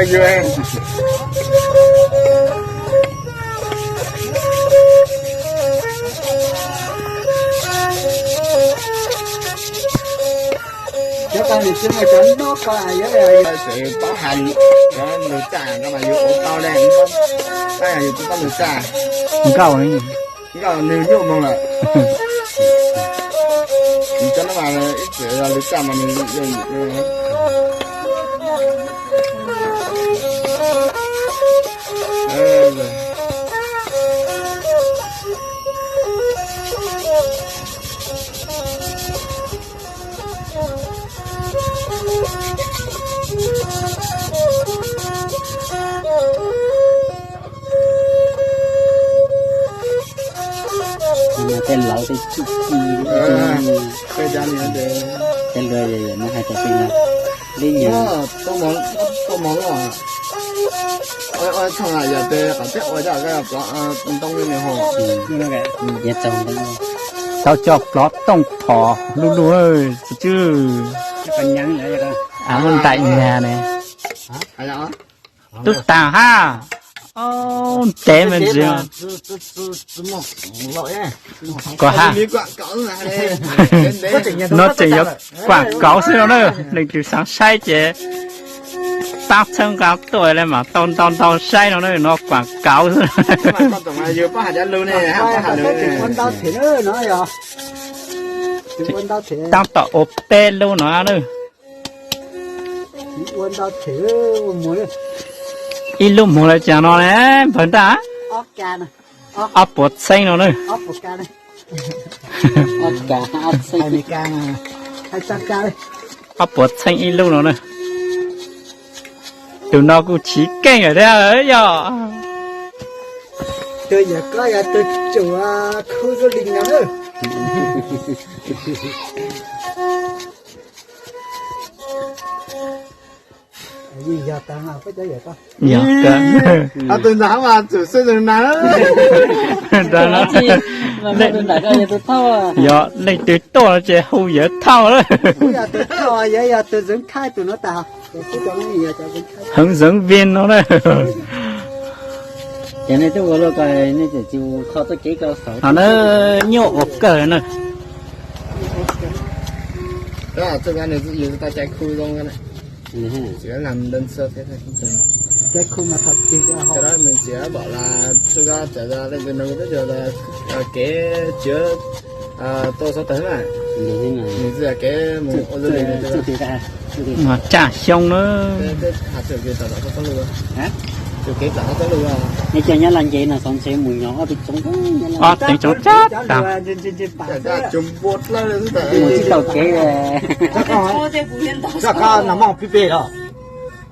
Yus cov ko nws tsis muaj cov nub ko, yog tseem paub hais cov lus txaj ko mas yus ua tau li, tab yog yus tsis paub lus txaj. Nkauj, nkauj nws nyuaj moog lawm. Yus cov no mas ib txwm yog lus txaj mas nws yuav yim. Tej laus tej txuj ci, tej luag no hais tias li no, li nyias tuaj mov loj, ua txhooj yam tes qhov teb ua coj ntoo li ho, tau coj plov tooj phom lub lug, tsw tsw, muaj ntaim nyag ne. Tub taag hab. Ntev me ntsis. Kom hab, no tseem yuav kuam kauv xwb no na. Leej twg xaav saib ces paab txheeb nqaa tuaj le mas tau ntau ntau saib no na, no kuam kauv xwb. Taab tom ua peb lub no na. Ib lub moog le caag no ne, npawg ntaj? Ob puas txheeb no na. Ob puas txheeb ib lub no na. Tus no kuj chiv keej lawm thiab yog. Yog leej twg tuaj no ces hu yawg thauj lawm. Heev zeev vij no na. Nyuaj ua kawg na. Kev tsis tau xov tawg na, nws txij kev mus ua du li, tsaam xyoo na. Kev tsaam txoj lug, kev tsaam txoj lug, nyob Laj Nce no xov ntshe mus nyog ob teev tsoov, ob teev tsoov tsaab taag. Mus tsis tau kev, txoj koj no muaj pib peb los.